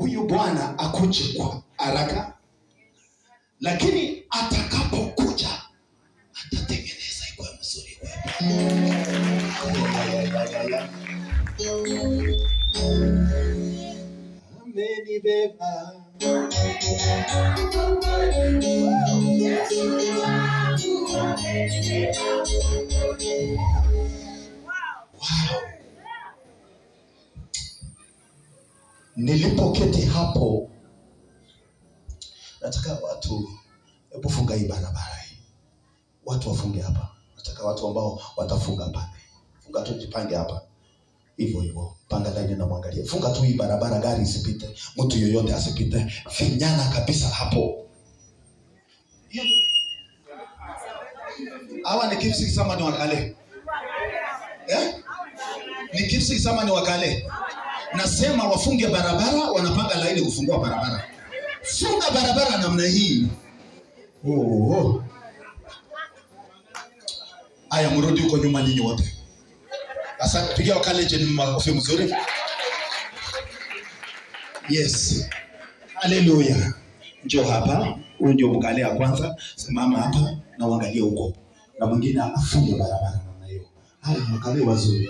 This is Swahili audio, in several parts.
Huyu Bwana akuje kwa haraka, lakini atakapokuja atatengeneza ikuwe mzuri kwetu. Amenibeba. Wow. Nilipoketi hapo, nataka watu, hebu funga hii barabara hii. Watu wafunge hapa. Nataka watu ambao watafunga pale. Funga tu, jipange hapa. Hivyo hivyo. Panga laini na mwangalie. Funga tu hii barabara, gari isipite, mtu yoyote asipite. Finyana kabisa hapo. Hawa ni Kipsigis ama ni Wakale? Eh? Ni Kipsigis ama ni Wakale? Nasema wafunge barabara, wanapanga laini kufungua barabara. Funga barabara namna hii. Oh, oh. Aya, mrudi huko nyuma nyinyi wote. Asante, pigia Wakale ni makofi mzuri. Yes. Haleluya. Njoo hapa. Huyu ndio Mkale ya kwanza. Simama hapa na uangalie huko. Na mwingine afunge barabara namna hiyo. Haya Wakale wazuri.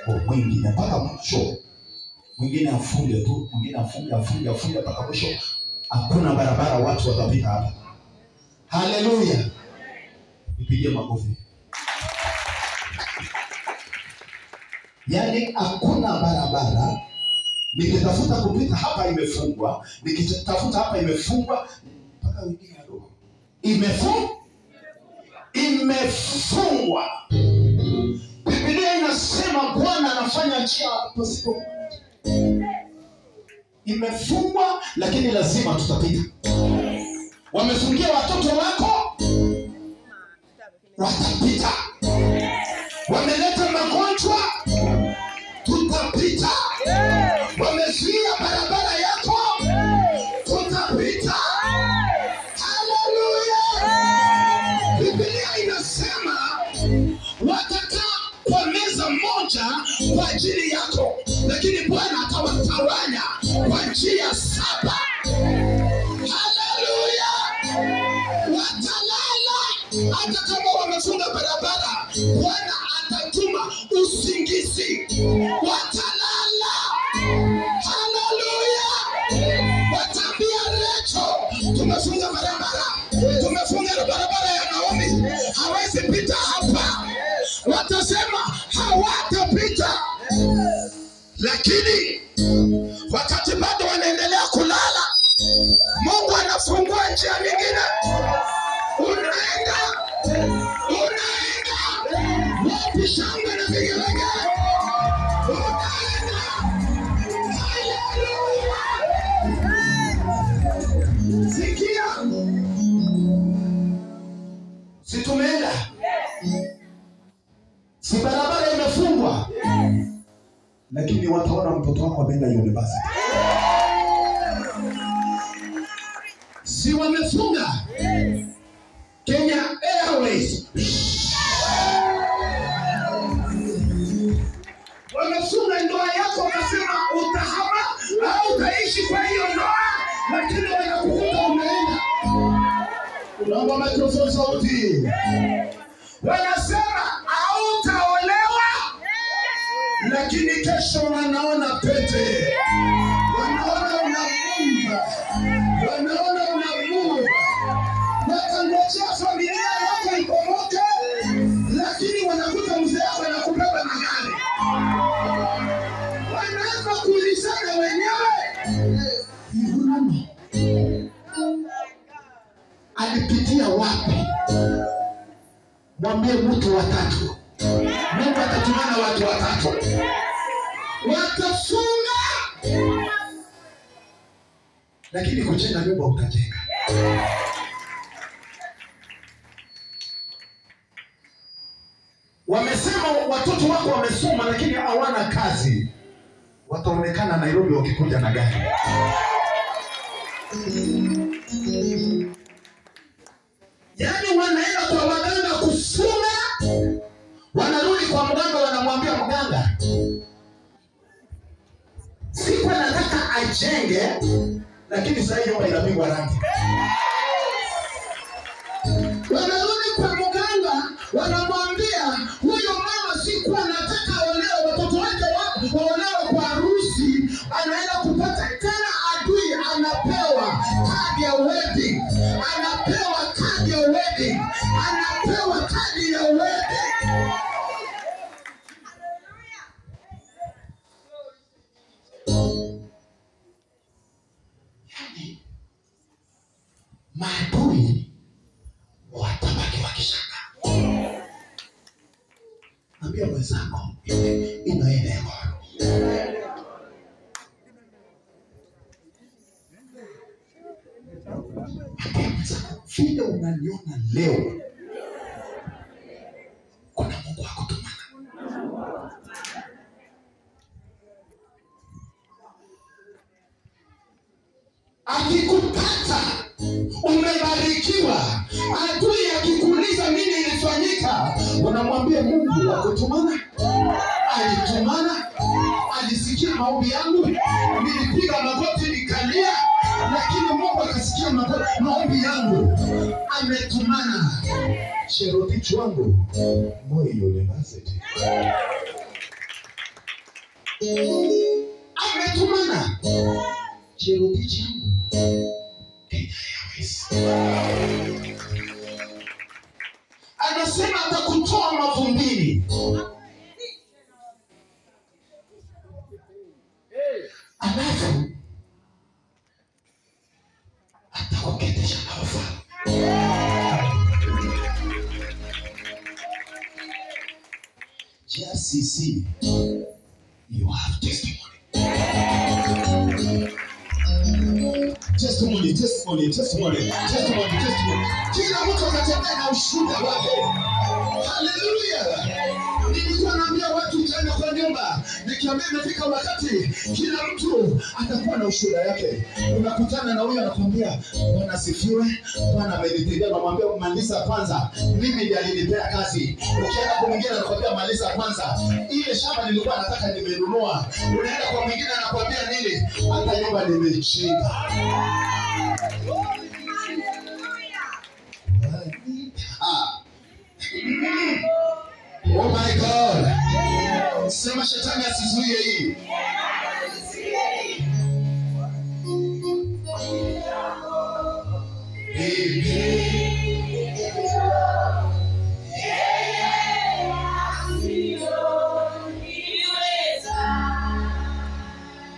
Oh, mwingine mpaka mwisho. Mwingine afunge tu, mwingine afunge, afunge, afunge mpaka mwisho. Hakuna barabara, watu watapita hapa. Haleluya. Nipigie makofi. Yaani hakuna barabara. Nikitafuta kupita hapa imefungwa, nikitafuta hapa imefungwa, mpaka wengine wadogo. Imefungwa. Biblia inasema Bwana anafanya njia pasipo. Imefungwa, lakini lazima tutapita. Wamefungia watoto wako, watapita. Wameleta magonjwa, tutapita. Wamezuia barabara yako, tutapita. Haleluya. Biblia inasema watakaa kwa meza moja kwa ajili yako, lakini Bwana atawatawanya kwa njia saba. Haleluya. Watalala hata kama wamefunga barabara, Bwana atatuma usingizi. Watalala. Haleluya. Wataambia Recho, tumefunga barabara, tumefunga barabara ya Naomi, hawezi pita hapa. Watasema hawatapita. Lakini wakati bado wanaendelea kulala, Mungu anafungua njia nyingine. Unaenda, unaenda wapi? Shangwe na vigelegele. Unaenda. Haleluya. Sikia, si tumeenda? Si barabara imefungwa? Lakini wataona mtoto wako ameenda university. Si wamefunga? Kenya Airways. Wamefunga ndoa yako, wakasema utahama au utaishi kwa hiyo ndoa, lakini wanakukuta umeenda. Unaomba microphone sauti. Wanasema hautaolewa, lakini kesho wanaona pete, wanaona unamumba, wanaona unamumba. Watangojea familia yako ibomoke, lakini wanakuta mzee wako anakubeba na gari. Wanaanza kuulizana wenyewe, Yunano alipitia wapi? Mwambie mtu watatu. Mungu atatumana watu watatu. Watafunga, lakini kujenga nyumba utajenga. Wamesema watoto wako wamesoma lakini hawana kazi. Wataonekana Nairobi wakikuja na gari. Yaani wanaenda kwa waganga kufunga, wanarudi kwa mganga, wanamwambia mganga, siku nataka Anataka ajenge, lakini sasa nyumba inapigwa rangi. Wanarudi kwa mganga, wanamwambia huyo mama sikuwa anataka aolewe, watoto wake waolewe kwa harusi, anaenda kupata tena adui, anapewa kadi ya wedding, anapewa kadi ya wedding, anapewa kadi ya wedding. Yani maadui watabaki wakishangaa. Ambia mwenzako ino ngoro. Ambia mwenzako vile unaniona leo, kuna Mungu akutumana. Akikupata umebarikiwa. Adui akikuuliza nini ilifanyika, unamwambia Mungu akutumana, alitumana, alisikia maombi yangu, nilipiga magoti nikalia, lakini Mungu akasikia maombi yangu, ametumana. Cherotich wangu Moi University ametumana. Cherotich yangu Kenya Airways. Anasema atakutoa mavumbini, alafu atakuketisha na wafalme. JCC, you have testimony. Testimony, testimony, testimony, testimony, testimony. Kila mtu anatembea na ushuhuda wake. Haleluya! Nilikuwa naambia watu jana kwa nyumba, nikiambia imefika wakati kila mtu atakuwa na ushuhuda yake. Unakutana na huyo anakuambia Bwana asifiwe, Bwana amenitendea. Unamwambia maliza kwanza, mimi ndiye alinipea kazi. Ukienda kwa mwingine anakuambia maliza kwanza, ile shamba nilikuwa nataka nimenunua. Unaenda kwa mwingine anakuambia nini, hata nyumba nimechinga. Oh my God. Sema shetani asizuie hii.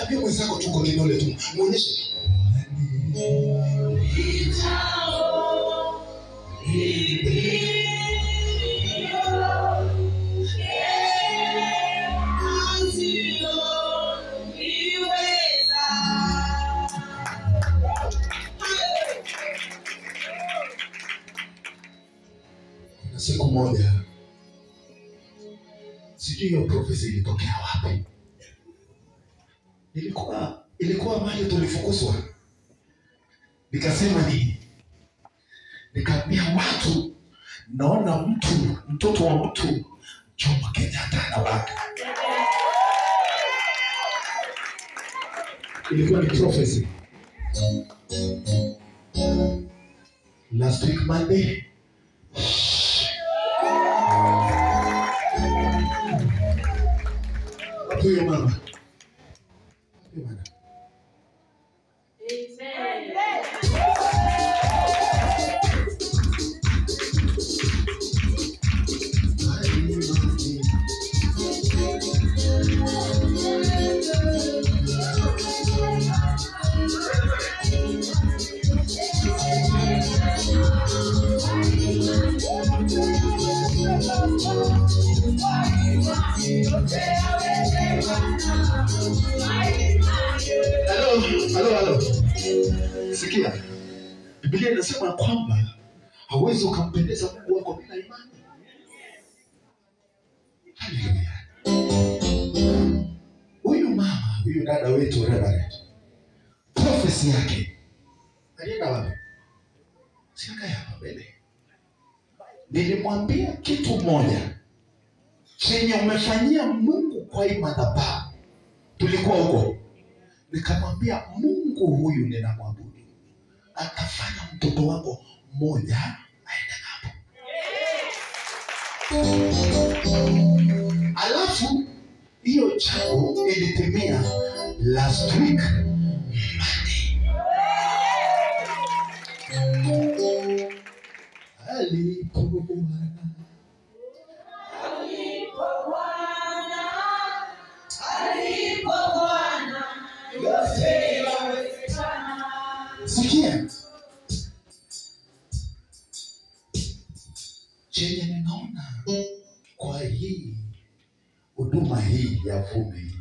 Ambia mwenzako tuko kidole tu, muonyeshe. Siku moja, sijui hiyo prophecy ilitokea wapi. Ilikuwa mahali tulifukuzwa. Nikasema nini? Nikaambia watu, naona mtoto wa mtu Jomo Kenyatta anawaka. Ilikuwa ni prophecy. Last week Monday, huyo mama. Halo. Sikia. Biblia inasema kwamba hauwezi ukampendeza Mungu wako bila imani. Haleluya. Huyu mama, huyu dada wetu Reverend, prophecy yake alienda wapi? Sikae hapa mbele. Nilimwambia kitu moja chenye umefanyia Mungu kwa hii madhabahu. Tulikuwa huko. Nikamwambia Mungu huyu ninamwabudu atafanya mtoto wako mmoja aende hapo. Alafu hiyo jambo ilitimia last week Monday. Alipo Bwana, Alipo Bwana, alipo Bwana, yote yawezekana. Sikia chenye ninaona kwa hii huduma hii ya vumbi